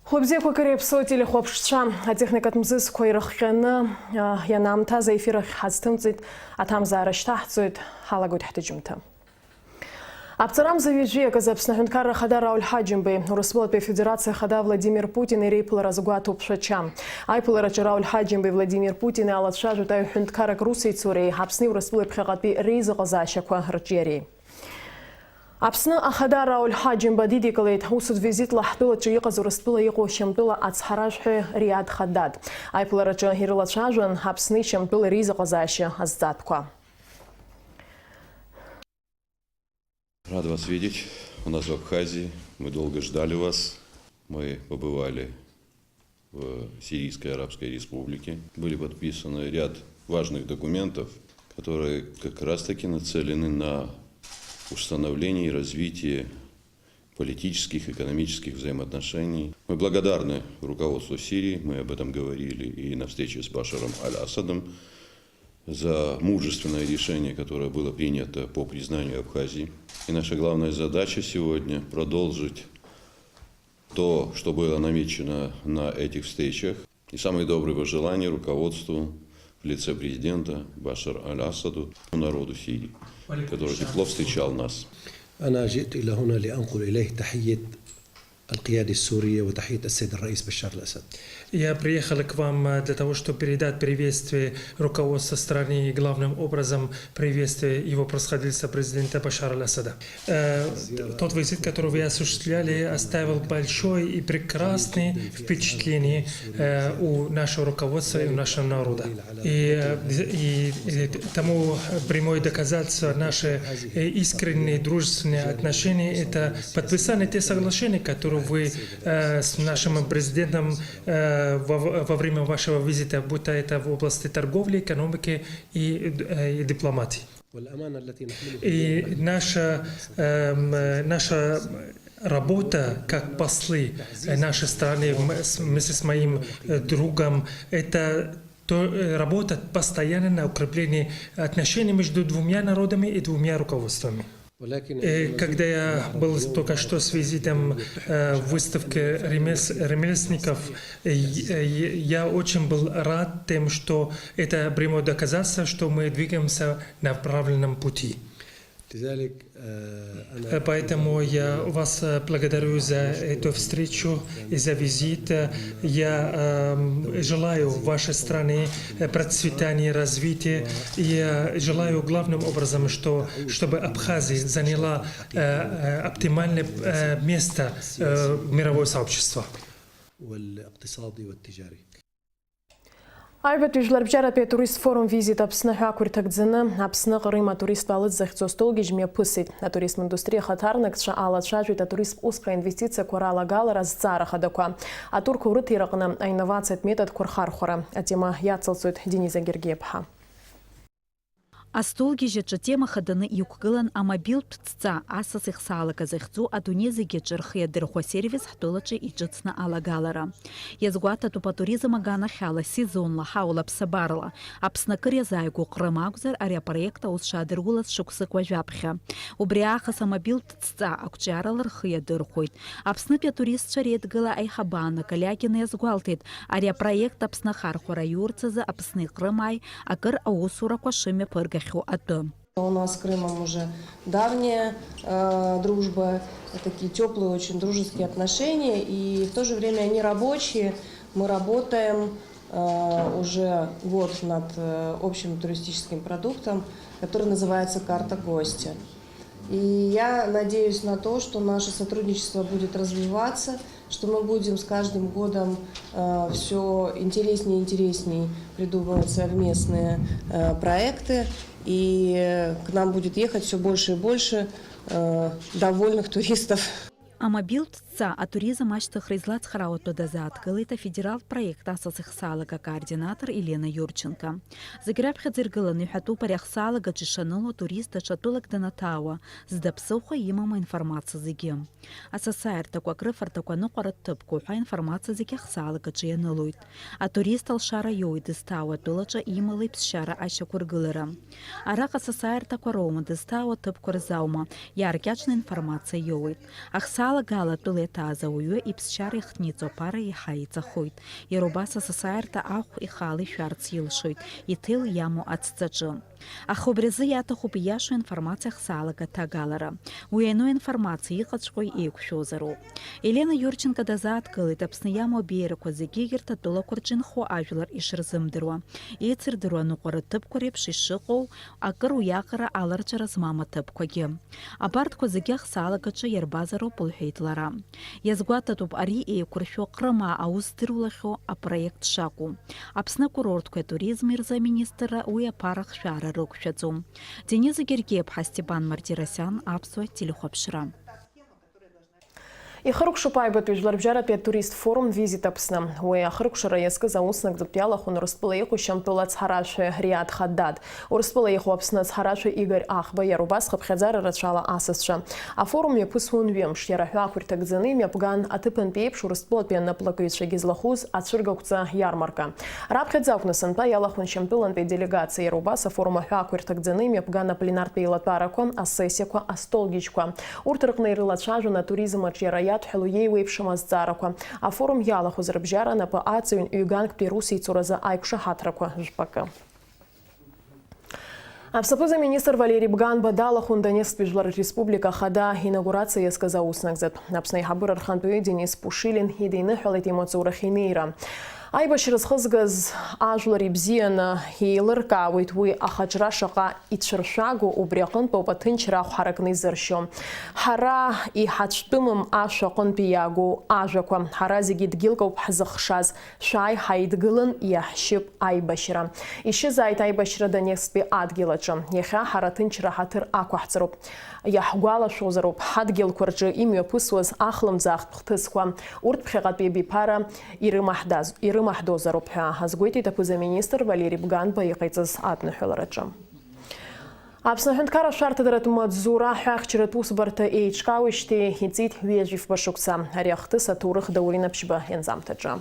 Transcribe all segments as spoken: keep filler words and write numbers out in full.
Хәлыбзиақәак иреиԥсоу ателехәаԥшцәа, атехникатә мзызқәа ирыхҟьаны, а, ианаамҭаз аефир ахь ҳазҭымҵит, аҭамзаара шьҭаҳҵоит, ҳалагоит ҳҭыжьымҭа. Аԥҵарамза ҩажәи аказ Аԥсны Аҳәынҭқарра Ахада Рауль Ҳаџьымбеи, Урыстәылатәи Афедерациа Ахада Владимир Путини реиԥылара азгәаҭоуп Шәача. Аиԥылараҿы Рауль Ҳаџьымбеи Владимир Путини алацәажәоит аҩ-ҳәынҭқаррак русеицуреи Аԥсни Урыстәылеи ԥхьаҟатәи реизыҟазаашьақәа рҿиареи. Аԥсны Ахада Рауль Ҳаџьымба дидикылеит усутә визитла ҳтәылаҿы иҟаз Урыстәыла иҟоу Шьамтәыла ацҳаражәҳәаҩ Риад Хаддад. Аиԥылараҿы ирылацәажәон Аԥсни Шьамтәылеи реизыҟазаашьа азҵаатәқәа. Рад вас видеть у нас в Абхазии. Мы долго ждали вас. Мы побывали в Сирийской Арабской Республике. Были подписаны ряд важных документов, которые как раз-таки нацелены на установление и развитие политических, экономических взаимоотношений. Мы благодарны руководству Сирии, мы об этом говорили и на встрече с Башаром Аль-Асадом, за мужественное решение, которое было принято по признанию Абхазии. И наша главная задача сегодня — продолжить то, что было намечено на этих встречах. И самые добрые пожелания руководству в лице президента Башар Аль-Асаду, народу Сирии, который тепло встречал нас. أنا جئت إلى هنا لأنقل إليه تحية القيادة السورية وتحية السيد الرئيس بشار الأسد. Я приехал к вам, э, для того, чтобы передать приветствие руководства страны и, главным образом, приветствие его превосходительства президента Башара Аль-Асада. Э, тот визит, который вы осуществляли, оставил большое и прекрасное впечатление, э, у нашего руководства и у нашего народа. И, э, и, и тому прямое доказательство наши, э, искренние дружественные отношения — это подписание тех соглашений, которые вы, э, с нашим президентом, э, во, во время вашего визита, будь то это в области торговли, экономики и, э, и дипломатии. И наша, эм, э, наша работа как послы, э, нашей страны, м-, с-, вместе с моим, э, другом, это то, э, работа постоянно на укреплении отношений между двумя народами и двумя руководствами. Э, когда я был только что с визитом, э, в выставке ремес-, ремесленников, э, я очень был рад тем, что это прямое доказательство, что мы двигаемся на правильном пути. Э, поэтому я вас, э, благодарю за эту встречу и за визит. Э, я, эм, желаю вашей стране, э, процветания, развития. И, э, желаю главным образом, что, чтобы Абхазия заняла, э, э, оптимальное, э, место, э, мирового сообщества. Аҩбатәи жәларбжьаратәи атурист форум Visit Аԥсны ҳәа ақәирҭакӡаны Аԥсныҟа Рим атуристтә алыҵ захьӡу астолгьежь мҩаԥысит. Атуризм индустриа ахаҭарнакцәа алацәажәеит атуристтә усқәа аинвестициақәа ралагалара азҵаара хадақәа, атурқәа урыҭира аҟны аинновациатә методқәа рхархәара атема иацылҵоит Дениза Гергиаԥҳа. Астолгьежь аҿы атема хаданы иқәгылан амобилтә ҵа асас ихсаалага захьӡу адунеи зегьы аҿы рхы иадырхәо асервис ҳтәылаҿы иҿыцны алагалара. Иазгәаҭатәуп атуризм аганахьала сезонла, ҳаула, ԥсабарала, Аԥсны акыр иазааигәоу Ҟрым акәзар, ари апроект аус шадырулаз шықәсык уажәаԥхьа. Убри аахыс амобилтә ҵа ақәҿиарала рхы иадырхәоит. Аԥснытәи атуристцәа реидгыла аиҳабы Анна Калиакина иазгәалҭеит, ари апроект Аԥсны ахархәара аиурц азы Аԥсни Ҟрымааи акыр аусурақәа шымҩаԥыргахьоу атәы. У нас с Крымом уже давняя, э, дружба, такие тёплые, очень дружеские отношения, и в то же время они рабочие. Мы работаем, э, уже год над, э, общим туристическим продуктом, который называется «Карта гостя». И я надеюсь на то, что наше сотрудничество будет развиваться, что мы будем с каждым годом, э, всё интереснее и интереснее придумывать совместные, э, проекты, и, э, к нам будет ехать всё больше и больше, э, довольных туристов. Амобилтә ҵа атуризм ашьҭыхра излацхраауа атәы дазааҭгылеит афедералтә проект асас ихсаалага акоординатор Елена Иурченко. Зегь раԥхьаӡа иргыланы иҳәатәуп ари ахсаалагаҿ ишаныло атурист даҽа тәылак данаҭаауа, зда ԥсыхәа имам аинформациа зегьы. Асасааирҭақәа, акрыфарҭақәа, аныҟәаратә ҭыԥқәа уҳәа аинформациа зегьы ахсаалагаҿы ианылоит. Атурист алшара иоуеит дызҭаауа атәылаҿы имала иԥсшьара ашьақәыргылара. Араҟа асасааирҭақәа роума, дызҭаауа аҭыԥқәа рзы аума, иааркьаҿны аинформациа иоуеит. Ахсаа- Алагала атәыла иаҭааз ауаҩы иԥсшьара ихҭниҵо аԥара еиҳа иҵахоит. Иара убас асасааирҭа ахә ихала ишәарц илшоит, иҭел иамоу ацҵаҿы. Аха убри азы иаҭахуп ииашоу информациа ахсаалага аҭагалара. Уи ану информациа иҟаҵәҟьоу еиқәшәозароуп. Елена Иурченко дазааҭгылеит Аԥсны иамоу абеиарақәа зегьы егьырҭ атәылақәа рҿы инхо ажәлар ишырзымдыруа, еицырдыруа аныҟәара ҭыԥқәа реиԥш ишыҟоу, акыр уиаҟара аларҵәара змам аҭыԥқәагьы. Абарҭқәа зегьы ахсаалак аҿы иарбазароуп, лҳәеит лара. Иазгәаҭатәуп ари еиқәыршәо Ҟрымаа аус здырулахьоу апроект шакәу. Аԥсны акурортқәеи атуризми рзы аминистрра уи аԥара ахшәаара рықәшәаӡом. Денис Гергиаԥҳа, Степан Мартиросиан, Аԥсуа телехәаԥшра. Ихыркәшоуп аҩбатәи жәларбжьаратәи атурист форум Визит Аԥсны. Уи ахыркәшара иазкыз аус нагӡатә иалахәын Урыстәыла иҟоу Шьамтәыла ацҳаражәҳәаҩ Риад Хаддад, Урыстәыла иҟоу Аԥсны ацҳаражәҳәаҩ Игорь Ахба, иара убас хыԥхьаӡара рацәала асасцәа. Афорум иаԥысуан ҩымш, иара аҳәаақәа ирҭагӡаны имҩаԥган аҭыԥантәи еиԥш Урыстәылатәи анаплакыҩцәагьы злахәыз ацәыргақәҵа иармарка. Раԥхьаӡа акәны сынтәа иалахәын Шьамтәылантәи аделегациа, иара убас афорум аҳәаақәа ирҭагӡаны имҩаԥган апленартә еилатәарақәа, асессиақәа, астолгьежьқәа. Урҭ рҟны ирылацәажәон атуризм аҿиара иадҳәалоу иеиуеиԥшым азҵаарақәа. Афорум иалахәыз рыбжьара напы аҵаҩын ҩганктәи рус еицуразы аиқәшаҳаҭрақәа жәпакы. Аԥсны аԥыза-министр Валери Бганба далахәын Донецктәи Жәлар Республика Ахада инаугурациа иазкыз аус нагӡатә. Аԥсны аиҳабыра рхантәаҩы Денис Пушилин идиныҳәалеит имаҵурахь инеира. Аибашьра зхызгаз ажәлар ибзианы еилыркаауеит уи ахаҿра шаҟа ицәыршәагоу, убри аҟынтәоуп аҭынчра ахә ҳаракны изыршьо. Ҳара иҳацәтәымым ашәа аҟынтәи иаагоу ажәақәа, ҳара зегьы дгьылк ауп ҳзыхшаз, шәааи ҳаидгылан иаҳшьып аибашьра. Ишьызааит аибашьра Донецктәи адгьыл аҿы. Иахьа ҳара аҭынчра ҳаҭыр ақәаҳҵароуп. Иаҳгәалашәозароуп, ҳадгьылқәа рҿы имҩаԥысуаз ахлымӡаахтә хҭысқәа, урҭ ԥхьаҟатәи абиԥара ирымаҳдаз-, ирымаҳдозароуп ҳәа азгәеиҭеит аԥыза-министр Валери Бганба иҟаиҵаз адныҳәалараҿы. Аԥсны аҳәынҭқарра ашәарҭадаратә маҵзура аҳәаахьчаратә усбарҭа еиҿкаауеижьҭеи иҵит ҩажәи фба шықәса. Ари ахҭыс аҭоурых Даурен Аԥшьба ианҵамҭаҿы.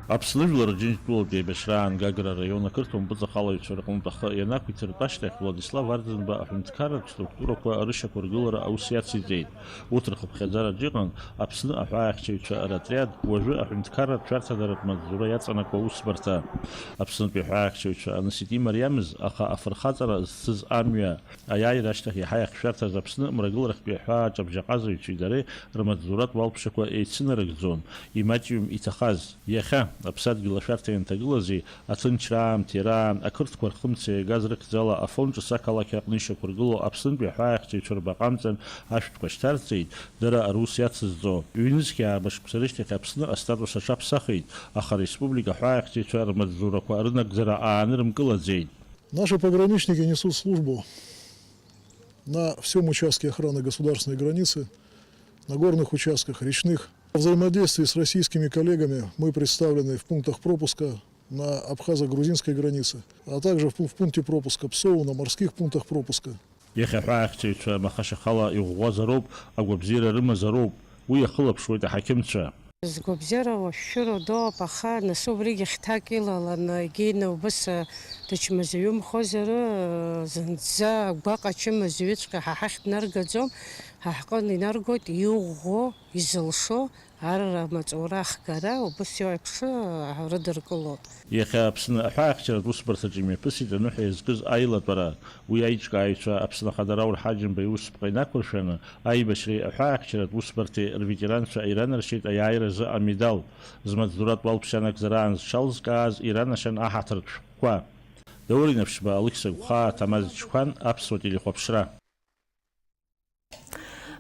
Аԥсны Жәлар Џьынџьтәылатә еибашьраан Гагра араион ақырҭуа мпыҵахалаҩцәа рҟынтә ахы ианақәиҭыртә ашьҭахь, Владислав Арӡынба аҳәынҭқарратә структурақәа рышьақәыргылара аус иациҵеит. Урҭ рхыԥхьаӡараҿ иҟан Аԥсны аҳәаахьчаҩцәа ротриад, уажәы аҳәынҭқарратә шәарҭадаратә маҵзура иаҵанакуа аусбарҭа. Аԥснытәи аҳәаахьчаҩцәа анысит имариамыз, аха афырхаҵара зцыз амҩа, аиааира ашьҭахь иаҳа иахьшәарҭаз Аԥсны мрагыларахьтәи аҳәаа аҿабжьаҟазаҩцәеи дареи рмаҵзуратә уалԥшьақәа еицынарыгӡон, имаҷҩым иҭахаз. Иахьа, аԥсадгьыл ашәарҭа ианҭагылази, аҭынчра аамҭеи раан ақырҭқәа рхы мца иагаз рыхьӡала Афон ҿыц ақалақь аҟны ишьақәыргылоу Аԥснытәи аҳәааихьчаҩцәа рбаҟа амҵан ашәҭқәа шьҭарҵеит, дара рус иацызҵо. Ҩнызқь ааба шықәса рышьҭахь Аԥсны астатус аҽаԥсахит, аха ареспублика аҳәааихьчаҩцәа рмаҵзурақәа рынагӡара аанырымкылаӡеит. Наши пограничники несут службу на всём участке охраны государственной границы, на горных участках, речных. Во взаимодействии с российскими коллегами мы представлены в пунктах пропуска на абхазо-грузинской границе, а также в пу-, в пункте пропуска Псоу, на морских пунктах пропуска. Иахьа аҳәаахьчаҩцәа маха-шьахала иӷәӷәазароуп, агәабзиара рымазароуп, уи иахылаԥшуеит аҳақьымцәа. Згәабзиара уашәшәыроу дууп, аха нас убригьы хьҭак илаланы, егьи убыс, а, дычмазаҩымхозар, а, зынӡа агәаҟ ачымазаҩыҵәҟьа ҳа ҳахь днаргаӡом, ҳа ҳҟны инаргоит иӷәӷәоу, изылшо, арра амаҵура ахгара, убыс еиԥш, а, рыдыркылоит. Иахьа Аԥсны аҳәаахьчаратә усбарҭаҿы имҩаԥысит аныҳәа иазкыз аилатәара. Уи аиҿкааҩцәа Аԥсны Ахада Раур Ҳаџьымба иусԥҟа инақәыршәаны, аибашьреи аҳәаахьчаратә усбарҭеи рветеранцәа иранаршьеит аиааиразы амедал, змаҵзуратә уалԥшьа анагӡараан зҽалзкааз иранашьан аҳаҭыртә шәҟәқәа. Даур Инаԥшьба, Алықьса Гәхаа, Ҭамаз Чқәан, Аԥсуа телехәаԥшра.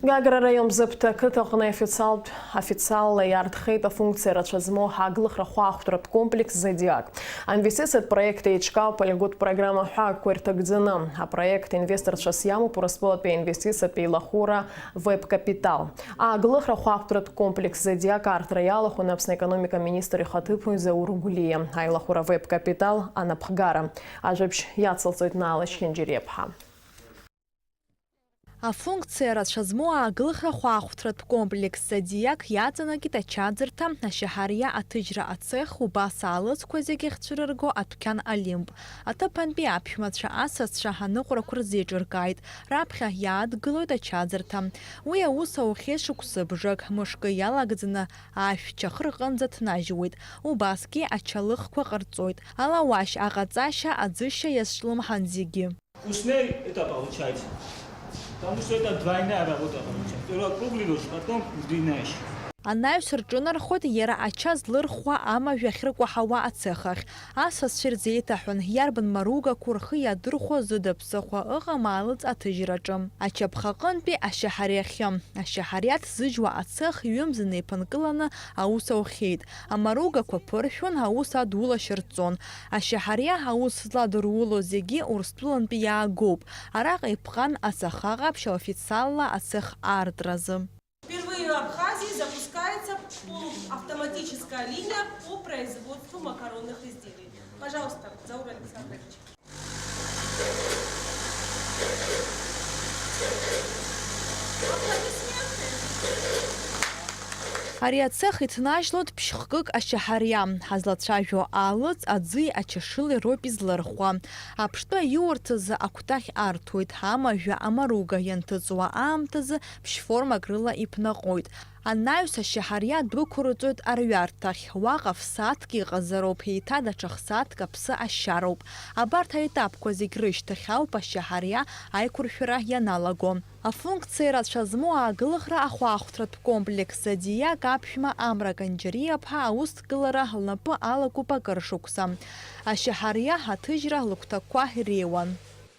Гагра араион Бзыԥҭа ақыҭаҟны официалтә, официалла иаартхеит афункциа рацәа змоу аглыхра хәаахәҭратә комплекс Зодиак. Аинвестициатә проект еиҿкаауп алигутә программа ҳәаақәа ирҭагӡаны. Апроект инвесторцәас иамоуп Урыстәылатәи аинвестициатә еилахәыра Веб Капитал. Аглыхра хәаахәҭратә комплекс Зодиак аартра иалахәын Аԥсны аекономика аминистр ихаҭыԥуаҩ Заур Гәлиа. Аилахәыра Веб Капитал анапхгара. Ажәабжь иацылҵоит Наала Чхьынџьариаԥҳа. Афункциа рацәа змоу аагылхра хәаахәҭратә комплекс Зодиак иаҵанакит ачаӡырҭа, ашьаҳариа аҭыжьра ацех, убас аалыҵқәа зегьы ахьцәырырго адәқьан Олимп. Аҭыԥантәи аԥшәмацәа асасцәа аныҟәрақәа рзеиҿыркааит, раԥхьа иаадгылоит ачаӡырҭа. Уи аус аухьеит шықәсыбжак, мышкы иалагӡаны ашә чахы рҟынӡа ҭнажьуеит, убасгьы ачалыхқәа ҟарҵоит, алауашь аҟаҵашьа, аӡышьа иазҿлымҳан зегьы. Вкуснее это получается. Потому что это двойная работа получается. Сперва круглый ложь, потом удлиняешь. Анаҩс рҿынархоит иара ача злырхуа амажә ахьрыкәаҳауа ацех ахь. Асасцәа ирзеиҭаҳәан, иарбан маругақәоу рхы иадырхәо зыда ԥсыхәа ыҟам аалыҵ аҭыжьраҿы. Ачаԥхаҟынтәи ашьаҳариахьы. Ашьаҳариа ҭзыжьуа ацех ҩымз инеиԥынкыланы аус аухьеит. Амаругақәа ԥыршәон, аус адулашьа рҵон. Ашьаҳариа аус зладыруло зегьы Урыстәылантәи иаагоуп. Араҟа иԥҟан асаха ҟаԥшь официалла ацех аартразы. Впервые в Абхазии запускается полуавтоматическая линия по производству макаронных изделий. Пожалуйста, Заур Александрович. Ари ацех иҭнажьлоит ԥшьхкык ашьаҳариа. Ҳазлацәажәо аалыҵ аӡи ачашылеи роуп излырхуа. Аԥштәы аиурҭазы акәтаӷь арҭоит, амажәа амаруга ианҭыҵуа аамҭазы ԥшьформак рыла иԥнаҟоит. Анаҩс ашьаҳариа дәықәырҵоит арҩарҭахь, уаҟа фсааҭк иҟазароуп, еиҭа даҽа фсааҭк аԥсы ашьшьароуп. Абарҭ аетапқәа зегь рышьҭахь ауп ашьаҳариа аиқәыршәара ианалаго. Афункциа рацәа змоу аагылхра ахәаахәҭратә комплекс Зодиак аԥшәма Амра Канџьариаԥҳа аусҭгылара лнапы алакуп акыр шықәса. Ашьаҳариа аҭыжьра лыгәҭакқәа иреиуан.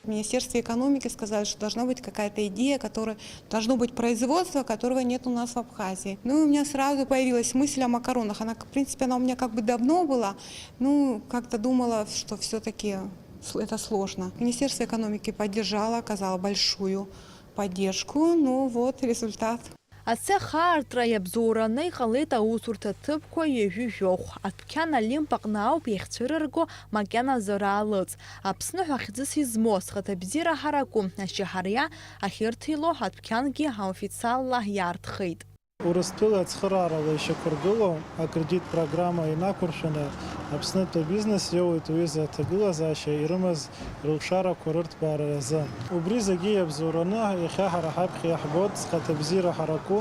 В Министерстве экономики сказали, что должна быть какая-то идея, которая, должно быть производство, которого нет у нас в Абхазии. Ну и у меня сразу появилась мысль о макаронах. Она, в принципе, она у меня как бы давно была. Ну, как-то думала, что всё-таки сл-, это сложно. Министерство экономики поддержало, оказало большую поддержку. Ну вот результат. Ацех аартра иабзоураны иҟалеит аусурҭа ҭыԥқәа ҩажәи жәохә. Адәқьан Олимп аҟны ауп иахьцәырырго макьаназы раалыҵ. Аԥсны ҳәа хьӡыс измоу азхаҭабзиара ҳараку ашьаҳариа ахьырҭиуа адәқьангьы официалла иаартхеит. Урыстәыла ацхыраарала ишьақәыргылоу акредит программа инақәыршәаны Аԥснытәи абизнес иоуеит уҩыза аҭагылазаашьа ирымаз рылшарақәа рырҭбаара азы. Убри зегьы иабзоураны, иахьа ҳара ҳаԥхьа иаҳбоит зхаҭабзиара ҳараку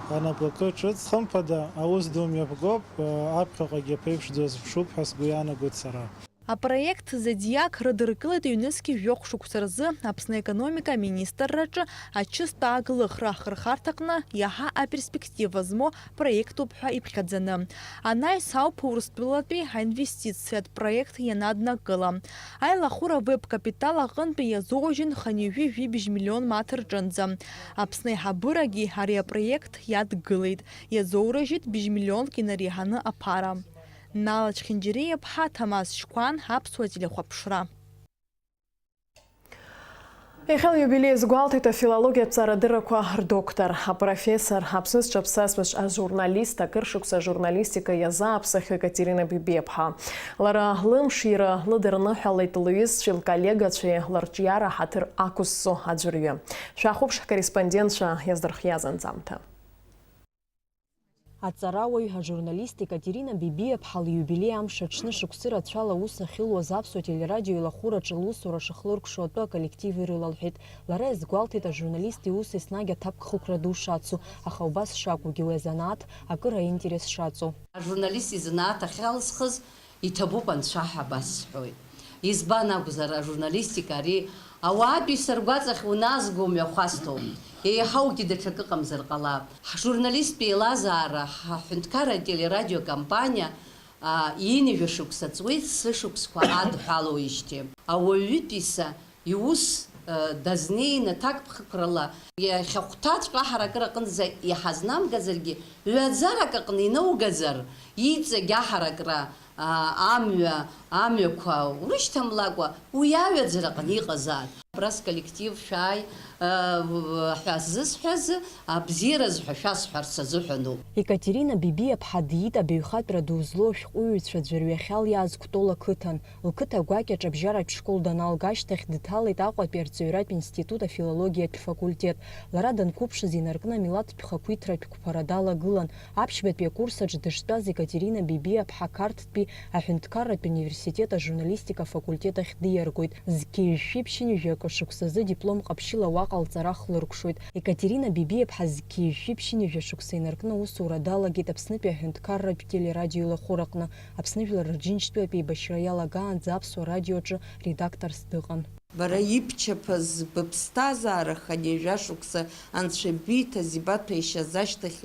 анапылакы ҿыц, хымԥада, аус ду мҩаԥгоуп, аԥхьаҟагьы аԥеиԥш ду азԥшуп ҳәа сгәы иаанагоит сара. Апроект Зодиак рыдыркылеит ҩнызқьи жәохә шықәса рзы Аԥсны аекономика аминистрраҿы ачысҭа ааглыхра ахырхарҭаҟны иаҳа аперспектива змоу проектуп ҳәа иԥхьаӡаны. Анаҩс ауп Урыстәылатәи аинвестициатә проект ианаднакыла. Аилахәыра веб-капитал аҟынтәи иазоужьын хынҩажәи жәибжь миллион маҭ рҿынӡа. Аԥсны аиҳабырагьы ари апроект иадгылеит, иазоурыжьит бжь миллионк инареиҳаны аԥара. Нала Чхинџьариа-ԥҳа, Ҭамаз Шьқәан, Аԥсуа телехәаԥшра. Иахьа лиубилеи азгәалҭеит афилологиатә ҵарадыррақәа рдоктор, апрофессор, Аԥсны зҽаԥсазтәыз ажурналист, акыр шықәса ажурналистика иазааԥсахьоу Екатерина Бебиаԥҳа. Лара лымшира лыдырныҳәалеит лҩызцәеи лколлегацәеи лырҿиара ҳаҭыр ақәызҵо аӡәырҩы. Шәахәаԥш ҳкорреспондентцәа иаздырхиаз анҵамҭа. Аҵарауаҩ, ажурналист Екатерина Бебиаԥҳа лиубилеи амш аҽны шықәсы рацәала аус ахьылуаз Аԥсуа телерадио илахәыраҿы лусура шыхлыркәшо атәы аколлектив ирылалҳәеит. Лара иазгәалҭеит, ажурналист иус еснагь аҭакԥхықәра ду шацу, аха убас шакәугьы уи азанааҭ акыр аинтерес шаҵоу. Ажурналист изанааҭ ахьалсхыз иҭабуп анцәа ҳәа абас сҳәоит. Избан акәзар, ажурналистика ари ауаатәыҩса ргәаҵахь уназго мҩахәасҭоуп. Еиҳаугьы даҽакы ыҟамзар ҟалап. Ҳжурналисттә еилазаара, ҳҳәынҭқарра ателерадиокомпаниа, а, ҩынҩажәа шықәса ҵуеит, сышықәсқәа адҳәалоуижьҭеи. Ауаҩытәыҩса иус, э, дазнеины аҭакԥхықәрала иахьахәҭаҵәҟьа ҳара акыр аҟынӡа иҳазнамгазаргьы, ҩаӡарак аҟны инаугазар, Иҵегь аҳаракра, аа, амҩа, амҩақәа урышьҭамлакәа, уи аҩаӡара аҟны иҟазаап. Абра сколлектив шәааи, аа, ҳәа зысҳәаз, абзиараз ҳәа шәасҳәарц азыҳәаноуп. Екатерина Бибиаԥҳа диит абаҩхатәра ду злоу ашәҟәыҩҩцәа ӡәырҩахьал иааз Кәтол ақыҭан. Лқыҭа гәакьаҿ абжьаратә школ даналга ашьҭахь дҭалеит Аҟәатәи арҵаҩратә институт афилологиатә факультет. Лара данқәыԥшыз инаркны амилаҭтә хақәиҭратә қәԥара далагылан. Аԥшьбатәи акурс аҿы дыштәаз Екатерина Бибиаԥҳа Қарҭтәи аҳәынҭқарратә университет ажурналистика афакультет ахь диаргоит. Зқьи жәшәи ԥшьынҩажәи акы шықәсазы диплом ҟаԥшьыла уаҟа лҵара хлыркәшоит. Екатерина Бибиаԥҳа зқьи жәшәи ԥшьынҩажәи шықәса инаркны аусура далагеит Аԥснытәи аҳәынҭқарратә телерадиоилахәыраҟны. Аԥсны Жәлар Рџьынџьтәылатә еибашьра иалагаанӡа Аԥсуа радиоаҿы редакторс дыҟан. Бара ибчаԥаз быԥсҭазаара хынҩажәа шықәса анцәа биҭаз, ибаҭәеишьаз ашьҭахь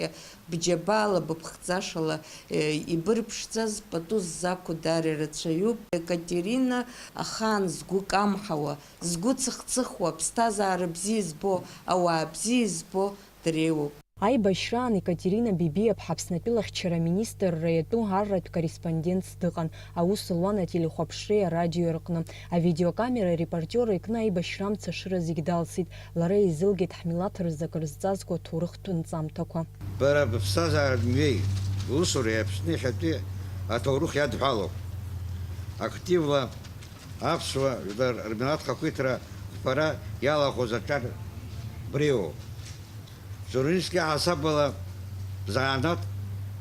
бџьабаала, быԥхӡашала, е, ибырԥшӡаз пату ззақәу даара ирацәаҩуп. Екатерина ахаан згәы камҳауа, згәы цыхцыхуа, аԥсҭазаара бзиа збо, ауаа бзиа збо дреиуоуп. Аибашьраан Екатерина Бибиаԥҳа Аԥснатәыла ахьчара аминистрра иатәу арратә корреспондентс дыҟан, аус луан ателехәаԥшреи арадиои рҟны. Авидеокамера арепортиор икны аибашьра амца ашыра зегь далсит, лара еизылгеит ҳмилаҭ рзы акыр зҵазкуа аҭоурыхтә нҵамҭақәа. Бара быԥсҭазаара мҩеи, бусуреи Аԥсны иахьатәи аҭоурых иадҳәалоуп. Активла аԥсуа жәлар рмилаҭ хақәиҭра қәԥара иалахәыз аҿар бреиуоуп. Журналистские ҳасабала бзанааҭ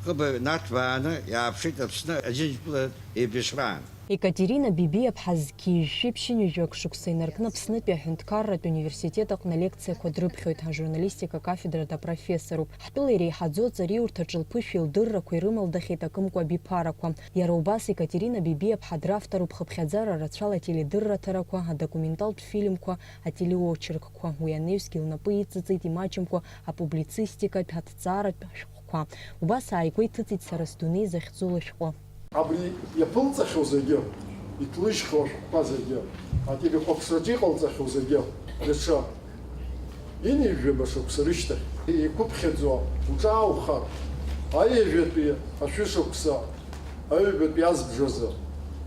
ҟыбаҩ наҭбааны иааԥшит Аԥсны Аџьынџьтәылатә еибашьраан. Екатерина Бибиаԥҳа зқьи жәшәи ԥшьынҩажәак шықәса инаркны Аԥснытәи аҳәынҭқарратә университет аҟны алекциақәа дрыԥхьоит, ажурналистика кафедрада профессоруп. Ҳтәыла иреиҳаӡоу аҵариурҭаҿы лԥышәеи лдыррақәеи рымалдахьеит акымкәа абиԥарақәа. Иара убас Екатерина Бибиаԥҳа дравторуп хыԥхьаӡара рацәала ателедырраҭарақәа, адокументалтә фильмқәа, ателеочеркқәа. Уи анаҩсгьы лнапы иҵыҵит имаҷымкәа апублицистикатә, аҭҵааратә шәҟәқәа. Убас ааигәа иҭыҵит Сара сдунеи захьӡу лышәҟәы. Абри иаԥылҵахьоу зегьы, иҭлыжьхьоу ашәҟәқәа зегьы, ателехәаԥшраҿы иҟалҵахьоу зегьы, даҽа ҩынҩажәаба шықәса рышьҭахь, иқәыԥхьаӡо уҿааухар, аҩажәатәи ашәышықәса, аҩбатәи азбжазы,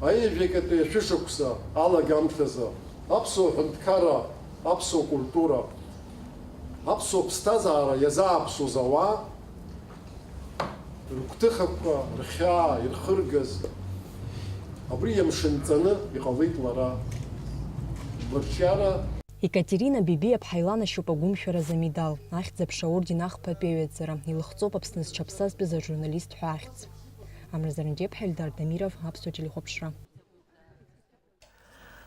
аҩажәакатәи ашәышықәса алагамҭазы, аԥсуа ҳәынҭқарра, аԥсуа культура, аԥсуа ԥсҭазаара иазааԥсоз ауаа рыгәҭыхақәа, рхьаа ирхыргаз, абри иамшынҵаны иҟалеит лара. Лырҿиара. Екатерина Бибиаԥҳа иланашьоуп агәымшәаразы амедал, Ахьӡ-аԥша аорден ахԥатәи аҩаӡара, илыхҵоуп Аԥсны зҽаԥсазтәыз ажурналист ҳәа ахьӡ. Амра Зарандиаԥҳа, Ельдар Дамиров, Аԥсуа телехәаԥшра.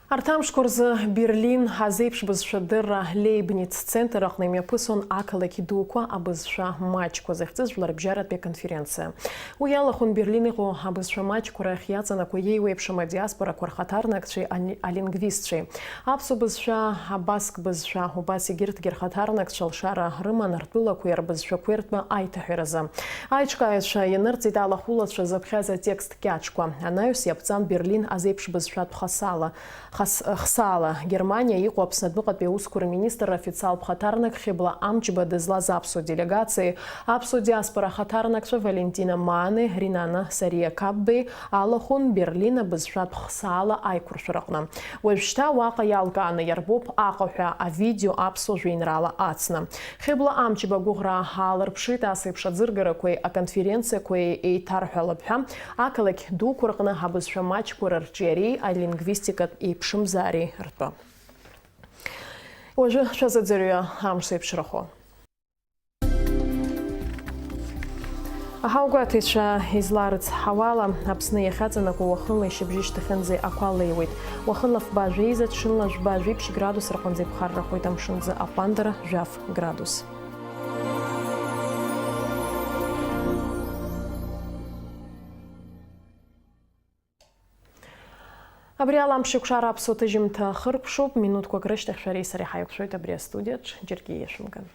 Арҭ амшқәа рзы Берлин азеиԥш бызшәадырра Лейбниц центр аҟны имҩаԥысон ақалақь дуқәа абызшәа маҷқәа зыхьӡыз жәларбжьаратәи аконференциа. Уи иалахәын Берлин иҟоу абызшәа маҷқәа рахь иаҵанакуа еиуеиԥшым адиаспорақәа рхаҭарнакцәеи али-, алингвистцәеи. Аԥсуа бызшәа, абаск бызшәа, убас егьырҭгьы рхаҭарнакцәа алшара рыман ртәылақәеи рбызшәақәеи ртәы аиҭаҳәаразы. Аиҿкааҩцәа ианырҵеит алахәылацәа зыԥхьаз атекст кьаҿқәа. Анаҩс иаԥҵан Берлин азеиԥш бызшәатә хасала, хас-, хсаала. Германиа иҟоу Аԥсны адәныҟатәи аусқәа рминистр официалтә хаҭарнак Хьыбла Амҷба дызлаз аԥсуа делегациеи аԥсуа диаспора ахаҭарнакцәа Валентина Маанеи Ринана Сариа Капбеи алахәын Берлин абызшәатә хсаала аиқәыршәараҟны. Уажәшьҭа уаҟа иалкааны иарбоуп Аҟәа ҳәа авидео аԥсуа жәеинраала ацны. Хьыбла Амҷба агәыӷра аалырԥшит ас еиԥш аӡыргарақәеи аконференциақәеи еиҭарҳәалап ҳәа, ақалақь дуқәа рҟны абызшәа маҷқәа рырҿиареи алингвистикатә еиԥшымзаареи ртәы. Уажәы шәазыӡырҩы амш зеиԥшрахо. Аҳауагәаҭаҩцәа изларыцҳауала, Аԥсны иахьаҵанакуа уахынла ишьыбжьышьҭахьынӡа ақәа леиуеит. Уахынла фба жәеиза, ҽынла жәба жәиԥшь градус рҟынӡа иԥхаррахоит, амшынӡы аҟәандара жәаф градус. Абри ала амш еиқәшара аԥсуа ҭыжьымҭа хыркәшоуп. Минуҭқәак рышьҭахь шәареи сареи ҳаиқәшәоит абри астудиаҿ. Џьаргьы иашәымган.